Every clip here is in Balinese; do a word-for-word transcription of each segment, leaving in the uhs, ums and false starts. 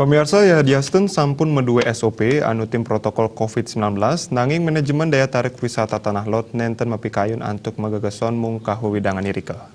Pamiarsa, yadiastun sampun madué S O P anu tim protokol covid sembilan belas, nanging manajemen daya tarik wisata Tanah Lot nénten mapikayun antuk magageson mungkah wewidangan irika.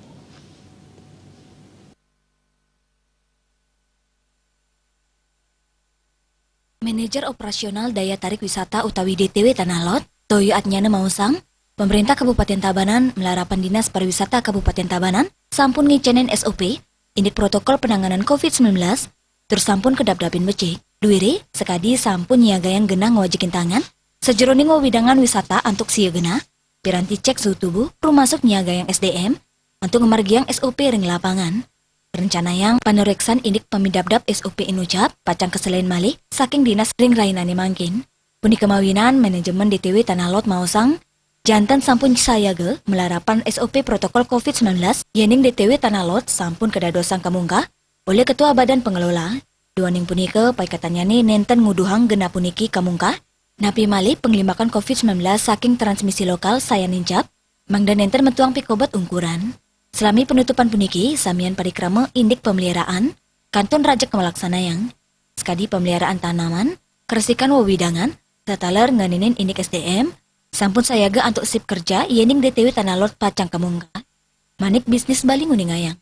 Manajer Operasional Daya Tarik Wisata utawi D T W Tanah Lot, Toyo Atnyana maosang, pemerintah Kabupaten Tabanan malarapan Dinas Pariwisata Kabupaten Tabanan sampun ngicénin S O P indik protokol penanganan covid sembilan belas, tur sampun kadapdapin becik. Duwiré, sakadi sampun nyiagayang genah ngwajekin tangan sajeroning wewidangan wisata antuk sia genah, piranti cék suhu tubuh, rumasuk nyiagayang S D M antuk ngamargiang S O P ring lapangan. Rencanayang panuréksan indik pamidapdap S O P inucap pacang kaselain malih saking dinas ring rahinané mangkin. Punika mawinan manajemen D T W Tanah Lot maosang, janten sampun sayaga malarapan S O P protokol covid sembilan belas, yéning D T W Tanah Lot sampun kadadosang kamungkah olih Ketua Badan Pengelola. Duaning punika, paikatannyané nénten nguduhang genah puniki kamungkah, napi malih panglimbakang covid sembilan belas saking transmisi lokal sayan nincap, mangda nénten metuang pikobet ungkuran. Salami penutupan puniki, samian parikrama indik pameliharaan kantun rajeg kamalaksanayang. Sakadi pameliharaan tanaman, karesikan wewidangan, sataler ngeninin indik S D M, sampun sayaga antuk sip kerja, yéning D T W Tanah Lot pacang kamungkah. Manik Bisnis Bali nguningayang.